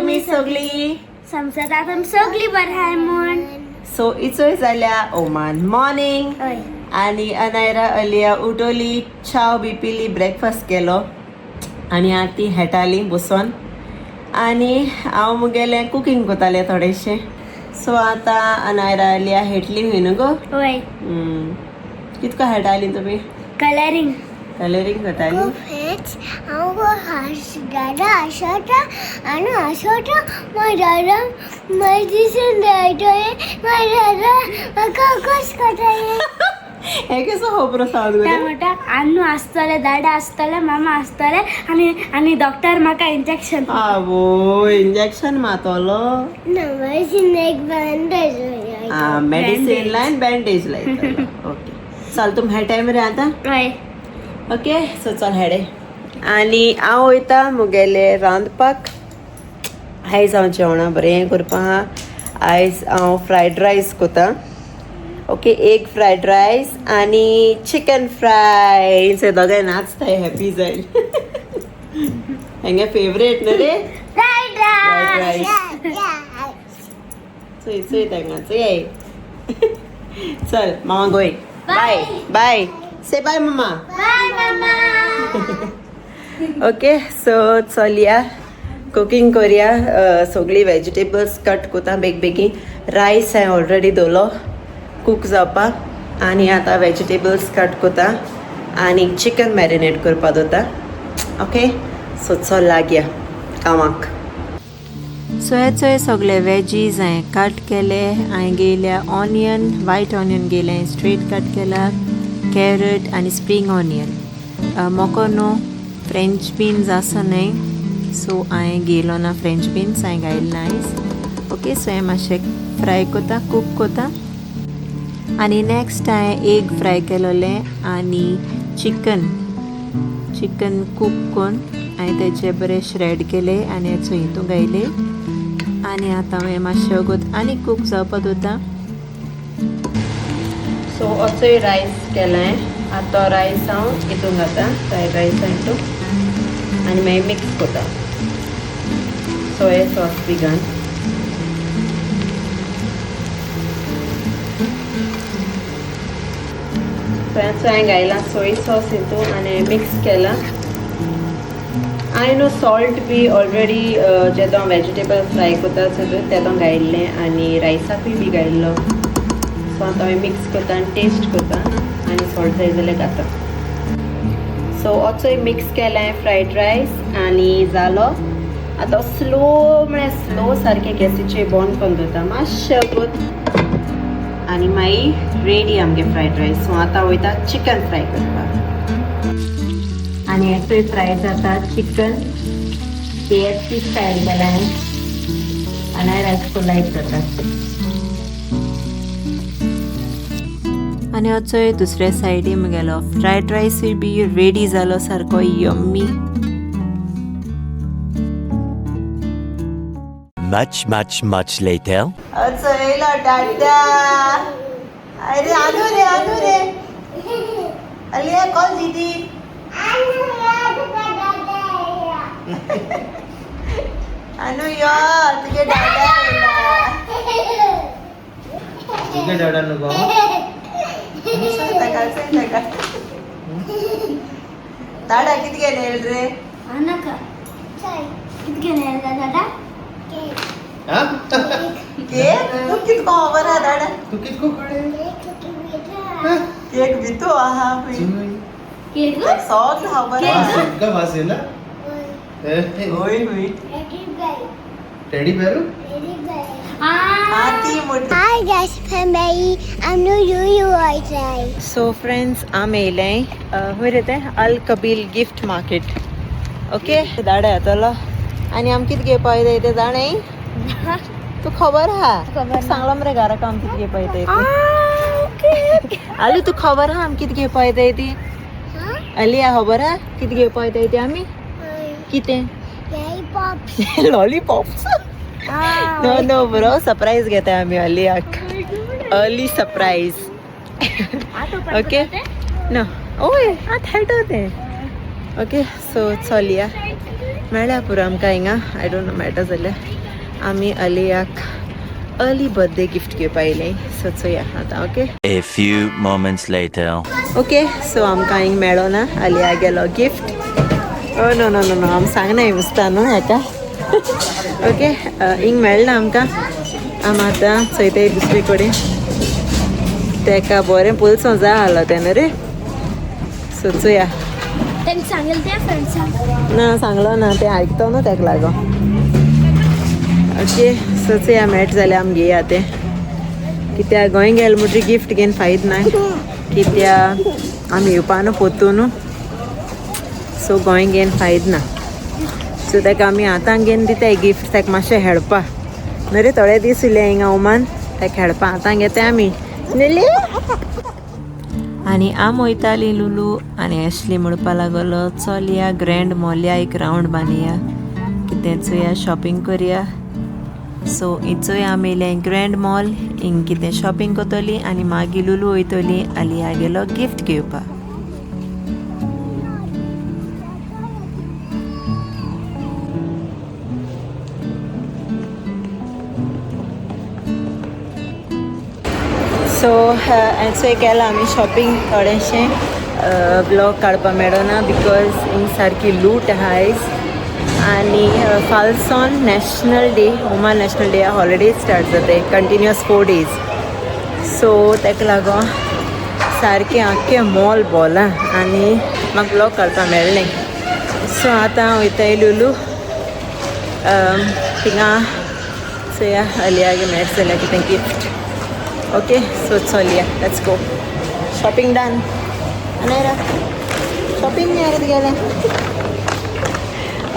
तुमी सगळी? समजता तुम सगळी बरं हाय म्हूण. सो इचोय जाल्या ओमान मॉर्निंग. हय. आणि अनायरा अलिया उठवली, चाव बी पिली, ब्रेकफास्ट केलो आनी आतां ती हेटाली बसोन आनी हांव मुगेलें कुकींग करतालें थोडेशें. सो आतां अनायरा अलिया हेटली हुंय न्हू गो? हय. कितको हेटाली तुमी? कलरिंग. कलरींग करताली. फ्रेंड्स, हांव दादा आसता आनी आसता म्हाज्या दादा मेडिसीन मेळटलें, म्हाज्या दादा म्हाका कस करतलें. हें कसो खबर आसा तुका? त्या म्हणटा आन्नू आसतले, दाडा आसतले, मामा आसतले आनी आनी डॉक्टर म्हाका इंजेक्शन. आवो, इंजेक्शन मातलो? ना, मेडिसीन एक बँडेज. मेडिसीन लायन बँडेज लायतलो. ओके, चल तुम हे टायम रे आतां. हय. ओके, सो चल हेडे आनी हांव वयता मुगेले रांदपाक. आयज हांव जेवणां बरें करपा आहा. आयज हांव फ्रायड रायस कोता. ओके, एग फ्रायड रायस आनी चिकन फ्राय. दोगांय नाचताय हॅपी जायल. हेंगे फेवरेट न्हू रे फ्रायड फ्रायड रायस. रायस. चोय चोय तांकां चोय. चल मामा, गोय. बाय बाय, से बाय मामा. बाय मामा. ओके, सो चलया कुकींग करया. सगळी वेजिटेबल्स कट करता बेग बेगीन. रायस हांवें ऑलरेडी दवरलो कूक जावपाक आनी आतां वेजिटेबल्स कट करता आनी चिकन मॅरिनेट करपा दवरता. ओके, सो चल लागया कामाक. सो हे चोय सगळे वेजीज हांवें कट केले. हांवें घेयल्या ऑनियन, वायट ऑनियन घेयलें, स्ट्रेट कट केला, कॅरट आनी स्प्रींग ऑनियन. मोको न्हू फ्रेंच बीन्स आसा न्हय, सो हांवें घेयलो ना फ्रेंच बीन्स, हांवें घायले ना आयज. ओके, सो हें मातशें फ्राय करता, कूक करता आनी नेक्स्ट हांवें एग फ्राय केलोलें आनी चिकन चिकन कूक करून हांवें तेचे बरें श्रेड केले आनी चोय हितून घायले आनी आतां हांवें मातशें वगत आनी कूक जावपाक दवरता. सो असोय रायस केलां. आतां रायस हांव हितून घाता, फ्रायड रायस हितून आनी मागीर मिक्स करता सोया सॉस बी घालून. सो हांवें घायलां सोय सॉस हितून आनी मिक्स केलां. हांवें न्हू सॉल्ट बी ऑलरेडी जेदो हांव वेजिटेबल फ्राय करता तेदो घायिल्लें आनी रायसाकूय बी घायिल्लो. सो आतां हांवें मिक्स करता आनी टेस्ट करता आनी सॉल्ट जाय जाल्यार घाता. सो असोय मिक्स केलें फ्रायड रायस आनी जालो. आतां स्लो म्हळ्यार स्लो सारकें गॅसीचेर बंद करून दवरता मातशें वगत आनी मागीर रेडी आमगे फ्रायड रायस. सो आतां वयता चिकन फ्राय करपाक. आनी हेतूय फ्राय जाता चिकन KFC style केला आनी रायस लायक जाता. आनी असोय दुसऱ्या सायडी मुगेलो फ्रायड रायसूय बी रेडी जालो सारको yummy. Much, much, much later. असो येयलो टाटा. अरे आनू रे, आनू रे, अलिया कॉल दीदी. आनू यो, तुगे दादा येयला. तुगे दादा नको. ताका चोय ताका. दादा कितें घेवन येयला रे? अनका कित घेवन येयला दादा? हा? केक? तूं कितें खबर आहा दादा? तू कितको कडे? केक भितू आहा पळय. केक. सगळें खबर आहा. इतका फास्ट येयला? होय होय. टेडी बेरू? ती मोठी. Hi guys, family. I'm new you you so friends, आमी येयले खंय रे तें अल कबील गिफ्ट मार्केट. ओके, दाडा येतलो आनी आम कितें घेवपा वयताय तें जाणें तूं खबर आहा? सांगलां मरे घराक आम कितें घेवपा वयताय ती. आलू, तूं खबर आहा आम कितें घेवपा वयताय ती? अलिया, खबर आहा कितें घेवपा वयताय ती आमी? कितें? Lollipops. Lollipops? No no bro, surprise घेताय आमी अलियाक, अर्ली सरप्रायज. ओके ना, ओय आतां हेडो तें. ओके, सो चलया. मेळ्ळ्या पुरो आमकां हिंगा. I don't know मेळटा जाल्यार. आमी अलियाक अर्ली बर्थडे गिफ्ट घेवपा येयले. सो चोया आतां. Okay. A few moments later. Okay, so आमकां हिंग मेळो ना अलिया गेलो gift. Oh no no no no, आम सांगना मुस्ता न्हू हेका. ओके, हिंग मेळना आमकां. आम आतां चोयताय दुसरे कडेन. तेका बरें पयसो जाय आहलो तें न्हू रे. सो चोया. तांकां सांगलें त्या फ्रेंड्सांक? ना, सांगलो ना. तें आयकतो न्हू तेका लागो. ओके, सो चोया, मेळटा जाल्यार आम घेया तें. कित्याक गोंय गेले म्हणटरी गिफ्ट घेवन फायद ना, कित्याक आमी येवपा न्हू पोत्तू न्हू. सो गोंय घेवन फायद ना. सो ताका आमी आतां घेवन दिताय गिफ्ट, ताका मातशें हेडपा न्हू रे. थोडे दीस उरले हिंगा ओमान, ताका खेळपा आतां घेताय आमी न्हू. आनी आम वयताली, लुलू आनी एशली म्हणपा लागलो, चल या ग्रँड मॉलया, एक रावंड बांदया, कितें चोया, शॉपिंग करया. सो इचोय आमी येयले ग्रँड मॉल. हिंग कितें शॉपिंग करतली आनी मागीर लुलू वयतली आलिया गेलो गिफ्ट घेवपाक. सो हेंचोय केलां आमी शॉपिंग थोडेशें. ब्लॉग काडपाक मेळना because हिंग सारकी लूट आहा आयज. आनी फालसॉन national day, Oman national day holiday start जाताय, कंटिन्युअस 4 डेज. सो ताका लागून सारकें आख्खें मॉल भोलां आनी म्हाका ब्लॉग काडपाक मेळ्ळें. सो आतां वयताय लुलू थिंगा, चोया अलियागे मेळटा जाल्यार कितें गिफ्ट. ओके, सो चलया, let's go. Shopping done. Anaira, shopping न्ही रे तुगेलें.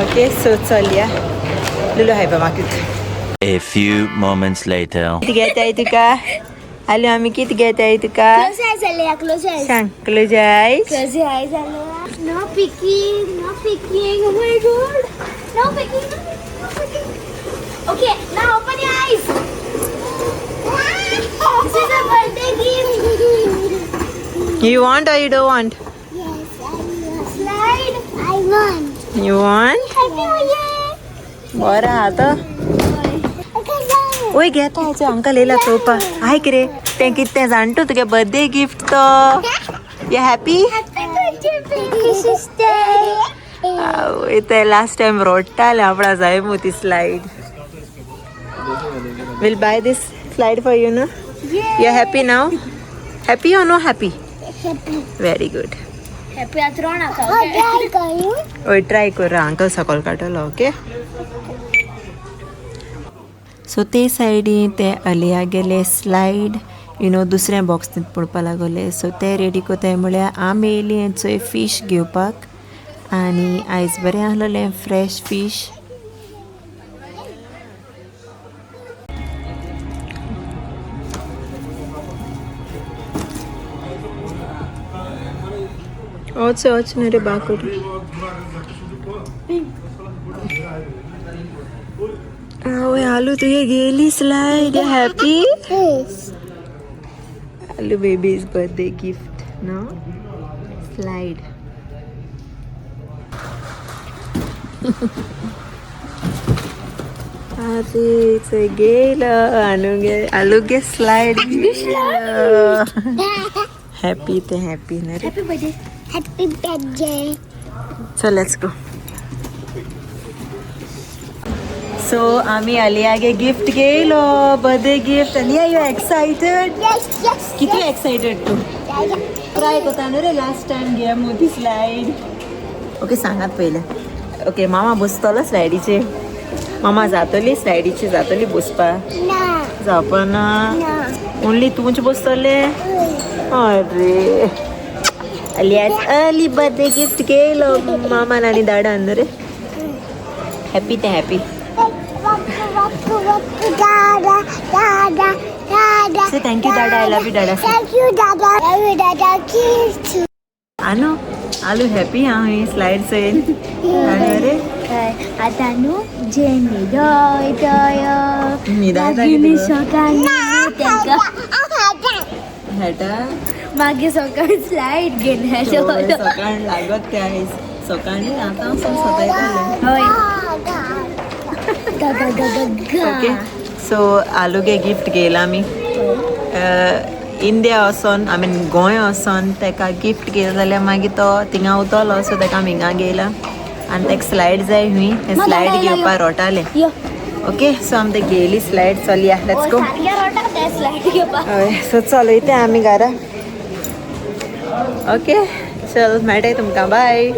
ओके, सो चलया लुलू. हाय बाबा. A few moments later. कितें घेताय तुका आलू? आमी कितें घेताय तुका? क्लोज आयज जाले, क्लोज आयज. सांग, close eyes. Close eyes जाले. No peeking, no peeking. Oh my God, no peeking, no peeking. Okay, now open your eyes. This is a birthday gift. You want or you don't want? Yes, I want. Slide. I want. You want? Happy New Year. बरें आतां. Okay, now. वय घेता हाचो uncle येयला चोवपा. आयक रे, तें कितें तें जाणटू, तुगे बर्थडे गिफ्ट तो. You happy? Happy birthday, baby sister. ते लास्ट टायम रोडटाले आपणा जाय मु ती slide. Will buy this slide for you न्हू? You happy now? Happy or no happy? Happy. Very good. Happy आतां रोनाका. Oh, try करूं? वय, ट्राय कर. अंकल सकयल काडटलो. ओके, सो ते सायडीन ते अलिया गेले स्लायड you know दुसऱ्या बॉक्स पळोवपा लागले. सो ते रेडी कोताय म्हळ्यार आमी येयली चोय फीश घेवपाक. आनी आयज बरें आहलोलें फ्रेश फीश. वच वच न्हू रे बाकुट. आवय, आलू तुगे गेली slide. Happy? Yes. Alu baby's birthday gift, no? Slide. अरे ते गेलं आलू आलूगे स्लाइड. हॅपी ते हॅपी ना रे? Happy birthday. Happy birthday. So let's go. So आम्ही अलियागे गिफ्ट गेलो, birthday gift. Aliya, you excited? Yes. किती एक्सायटेड तू? ट्राय करता न्हू रे लास्ट टायम घे मोती स्लायड. ओके, सांगात पयलें. ओके, मामा बसतलो स्लायडीचे? मामा जातली स्लायडीचे, जातली बसपा? ना. जावपा ना? ना. ओनली तूंच बसतले? अरे, अलियाज अर्ली बर्थडे गिफ्ट केलो मामान आनी दादान रे. हॅपी ते happy. Dada, Dada, Dada. Say thank you, Dada. I love you, Dada. Thank you, Dada. Love you, Dada. Kiss you. Anu, Alu happy हा ही स्लाइड चोयन अरे. आतां न्हू जे न्हिदोय न्हिदायता मागीर कितें? सकाळी तांकां हेटा. मागीर सकाळी स्लायड घेवन. सकाळ लागत ते आयज सकाळी आतां वचून सतायताले. हय. Dada. गा गा गा गा गा. ओके, सो आलूगे गिफ्ट घेयला आमी. इंडिया वचोन, I mean Goa वचोन तेका गिफ्ट घेयला जाल्यार मागीर तो थिंगा उरतलो. सो तेका आमी हिंगा घेयला आनी तेका स्लायड जाय हुंय, ते स्लायड घेवपा रोटाले. यो. ओके, सो आमी ते घेयली स्लायड. चलया, let's go. सारक्या रोटा ते स्लायड घेवपा. हय, सो चलयते आमी घरा. ओके, चल मेळटाय तुमकां, बाय.